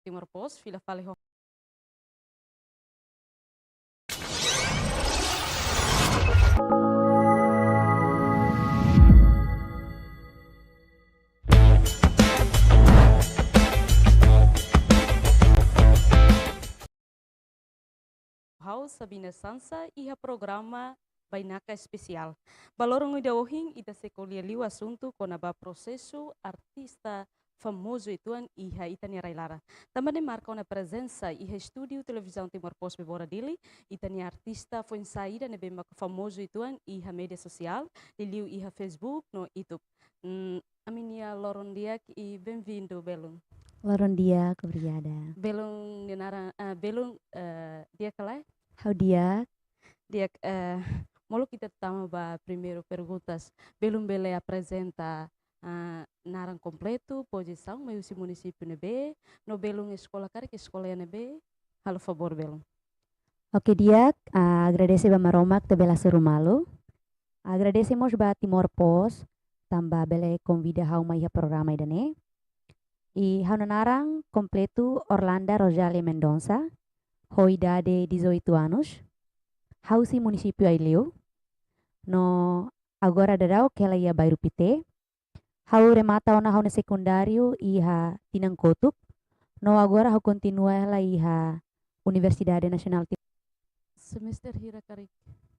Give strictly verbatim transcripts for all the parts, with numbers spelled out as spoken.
Timor Post, fila fali ho ha'u Sabina Sansa iha programa Bainaka Espesiál. Ba loron ida ohin ita sei ko'alia liu asuntu kona-ba prosesu artista famozu uitoan iha ita-nia rai-laran. Tanba ne'e marka ona prezensa iha estúdiu Televizaun Timor Post Bebora Dili, ita-nia artista foin-sa'e ida ne'ebé maka famozu uitoan iha média sosiál, liuliu iha Facebook no YouTube. Hmm, ami-nia loron di'ak i bem-vindu, Belun. Loron di'ak, obrigada. Belun nia naran, ah, Belun, eh, di'ak ka lae? Ha'u di'ak. Di'ak, eh, molok ita tama ba primeiru perguntas. Belun bele aprezenta, ah, naran kompletu, pozisaun, mai husi munisípiu ne'ebé, no belun eskola karik eskola iha ne'ebé? Halo favór, Belun. Oke, di'ak, ah, agradese ba Maromak ne'ebé la hasoru malu. Agradese mós ba Timor Post, tanba bele konvida ha'u mai iha programa ida-ne'e. I ha'u-nia naran kompletu Orlanda Rosalia Mendonça, ho idade dezoito anos. Ha'u husi munisípiu Aileu. No agora daudaun hela iha Bairru Pité. Ha'u remata ona ha'u-nia sekundáriu iha tinan kotuk. No agora ha'u kontinua hela iha Universidade Nasionál Tim- Semester hira karik?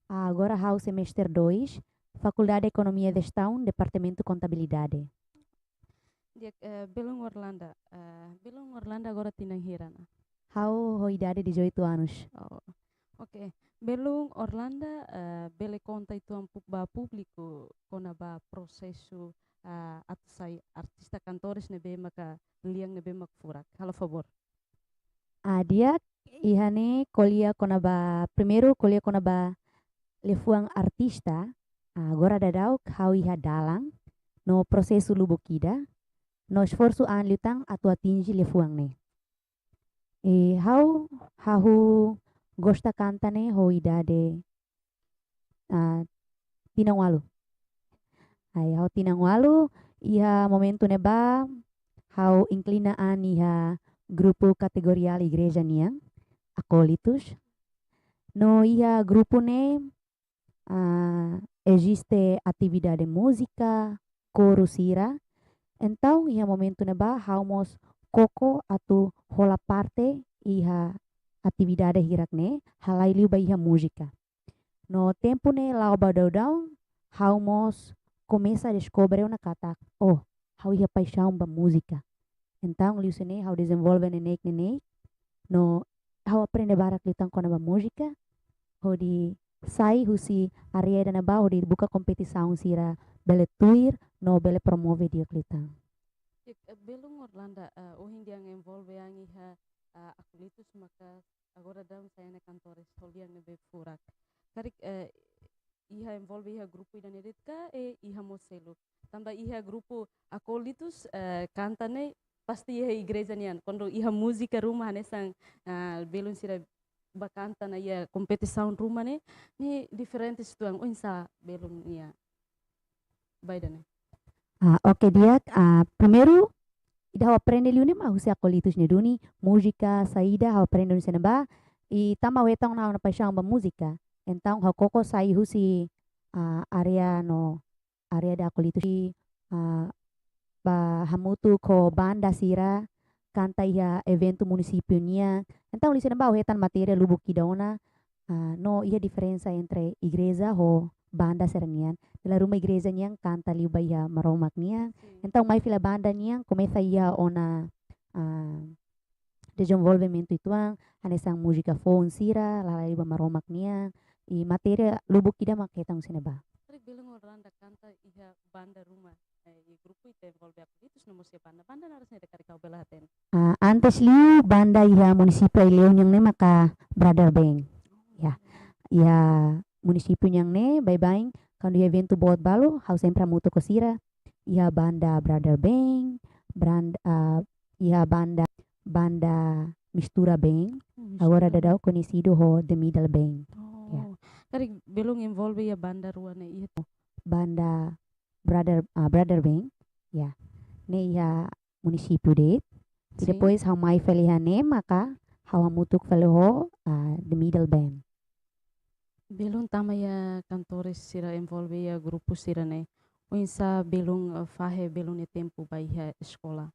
Agora ha'u semester dois, Fakuldade Ekonomia Jestaun, Departamentu Kontabilidade. Di'ak, eh, Belun Orlanda, eh, Belun Orlanda agora tinan hira ona? Ha'u ho idade dezoito anos. Oh, oke. Belun Orlanda, eh, bele konta uitoan pu-, ba públiku kona-ba prosesu, eh, atu sai artista kantores ne'ebé maka lian ne'ebé mak furak. Halo favór. Ah, di'ak, iha ne'e ko'alia kona-ba, primeiru ko'alia kona-ba liafuan artista, ah, agora daudaun ha'u iha dalan, no prosesu lubuk ida, no esforsu an liután atu atinje liafuan ne'e. I ha'u hahú gosta kanta ne'e ho idade, ah, tinan ualu. Ai, ha'u tinan ualu, iha momentu ne'ebá, ha'u inklina an iha grupu kategoriál igreja nian, Akólitus. No iha grupu ne'e, ah, eziste atividade múzika, koru sira. Entaun, iha momentu ne'ebá, ha'u mós koko atu hola parte iha atividade hirak-ne'e, halai liu ba iha múzika. No tempu ne'e la'o ba daudaun, ha'u mós komesa deskobre ona katak, oh, ha'u iha paixaun ba múzika. Entaun, liuhusi ne'e ha'u dezenvolve neineik-neineik, no ha'u aprende barak liután kona-ba múzika, hodi sai husi área ida ne'ebá, hodi buka kompetisaun sira bele tuir, no bele promove di'ak liután. Di'ak, eh, Belun Orlanda, eh, ohin dehan envolve an iha, eh, Akólitus maka agora daudaun sai ona kantores ho lian ne'ebé furak. Karik, eh, iha envolve iha grupu ida-ne'e de'it ka, eh, iha mós seluk? Tanba iha grupu Akólitus, eh, kanta ne'e pasti iha igreja nian. Kuandu iha múzika ruma hanesan, eh, belun sira bá kanta ona iha kompetisaun ruma ne'e, ne'e diferente uitoan, oinsá Belun nia ba ida-ne'e? Ah, oke, di'ak. Ah, primeiru, ida ha'u aprende liu ne'e mak husi Akólitus ne'e duni, múzika saida ha'u aprende husi ne'ebá, i tanba ha'u hetan ona ha'u-nia paixaun ba múzika. Entaun, ha'u koko sai husi, ah, área no área de Akólitus i, ah, bá hamutuk ho banda sira, kanta iha eventu munisípiu nian. Entaun, liuhusi ne'ebá ha'u hetan matéria lubuk ida ona, ah, no iha diferensa entre igreja ho banda sira-nian. Dala ruma igreja nian kanta liu ba iha Maromak nian. Sin. Entaun, mai fila banda nian komesa iha ona, ah, dezenvolvimentu uitoan, hanesan múzika foun sira, halai liu ba Maromak nian, i matéria lubuk ida mak hetan husi ne'ebá. Karik Belun Orlanda kanta iha banda ruma, eh, i grupu ita envolve Akólitus no mós iha banda. Banda naran saida karik ha'u bele hatene? Ah, antes liu banda iha munisípiu Aileu nian ne'e maka Brother Band. Ya. Iha munisípiu nian ne'e, baibain, kuandu iha eventu boot balu, ha'u sempre hamutuk ho sira. Iha banda Brother Band, brand-, ah, iha banda, banda Mistura Band. Oh, Mistura Band. Agora daudaun koñesidu ho The Middle Band. Oh. Ya. Karik Belun envolve iha banda rua ne'e iha? Banda Brother, ah, Brother Band, ya. Ne'e iha munisípiu de'it. I depois ha'u mai fali iha ne'e maka ha'u hamutuk fali ho, ah, The Middle Band. Belun tama iha kantores sira envolve iha grupu sira-ne'e. Oinsá belun, eh, fahe belun nia tempu ba iha eskola?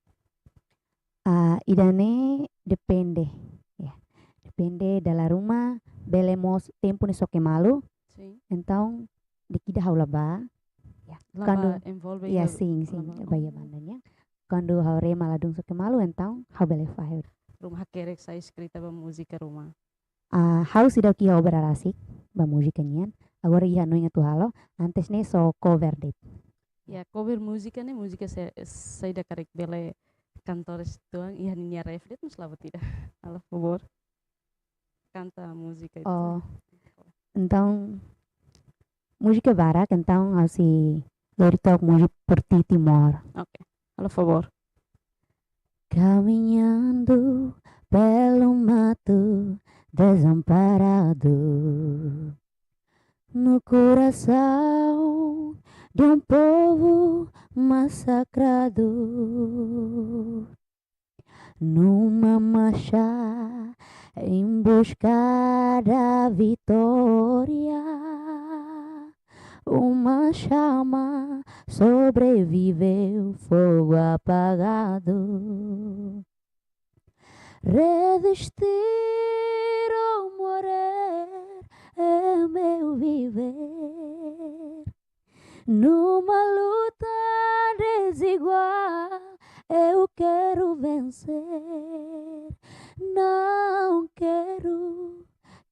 Ah, ida-ne'e depende, ya. Depende dala ruma bele mós tempu ne'e soke malu. Sin. Entaun, dikida ha'u la bá. Ya. La bá envolve iha, sin, sin, la bá, ba iha banda nian. Kuandu ha'u rema ladún soke malu, entaun ha'u bele fahe. Ruma hakerek sai eskrita ba múzika ruma? Ah, ha'u seidauk iha obra rasik ba múzika nian. Agora iha hanoin atu halo, antes ne'e só cover de'it. Ya, cover múzika ne'e, múzika se-, saida karik bele kantores tuan iha ninia ref de'it, mas la buat ida. Halo favór. Kanta múzika ida. Oh. Entaun, múzika barak, entaun ha'u sei lori took múzika Por Ti Timor. Oke. Halo favór. Caminhando pelo mato desamparado, no coração de um povo massacrado, numa marcha em busca da vitória, uma chama sobreviveu fogo apagado. Resistir ou morrer é meu viver. Numa luta desigual, eu quero vencer. Não quero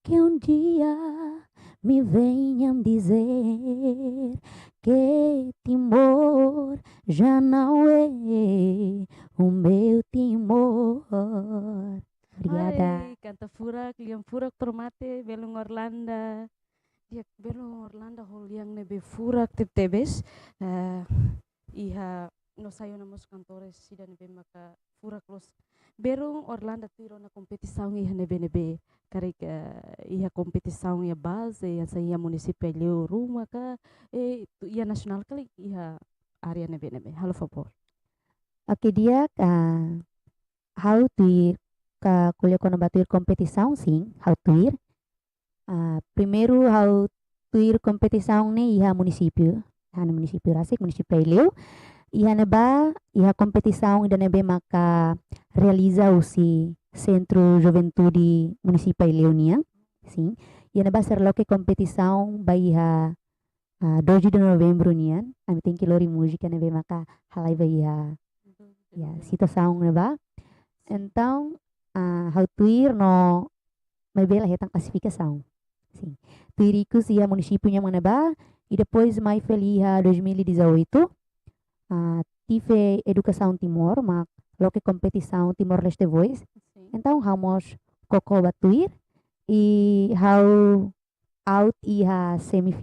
que um dia me venham dizer que Timor já não é o meu Timor. Obrigada. Ai, kanta furak, lian furak para mate, belun Orlanda. Ya, belun Orlanda ho lian ne'ebé furak tebetebes. Eh, iha no sai ona mós kantores ida ne'ebé maka furak loos. Belun Orlanda tuir ona kompetisaun iha ne'ebé-ne'ebé? Karik, eh, iha kompetisaun iha baze, iha sai iha munisípiu Aileu ruma ka, eh, tuir iha nasionál ka lae iha área ne'ebé-ne'ebé? Halo favór. Oke, di'ak, ah, ha'u tuir, ka ko'alia kona-ba tuir kompetisaun, sin, ha'u tuir. Ah, primeiru ha'u tuir kompetisaun ne'e iha munisípiu, iha munisípiu rasik, munisípiu Aileu. Iha ne'ebá, iha kompetisaun ida ne'ebé maka realiza husi Sentru Juventude Munisípiu Aileu nian. Sin. Iha ne'ebá sira loke kompetisaun ba iha, ah, doze de novembro nian. Ami tenke lori múzika ne'ebé maka halai ba iha, ya, situasaun ne'ebá. Entaun, ah, ha'u tuir no maibé la hetan klasifikasaun. Sin. Tuir ikus iha munisípiu nian mak ne'ebá, i depois mai fali iha dois mil e dezoito, ah, T V Educação Timor mak loke kompetisaun Timor-Leste Voice. Sin. Entaun ha'u mós koko ba tuir, i ha'u out iha semifinál.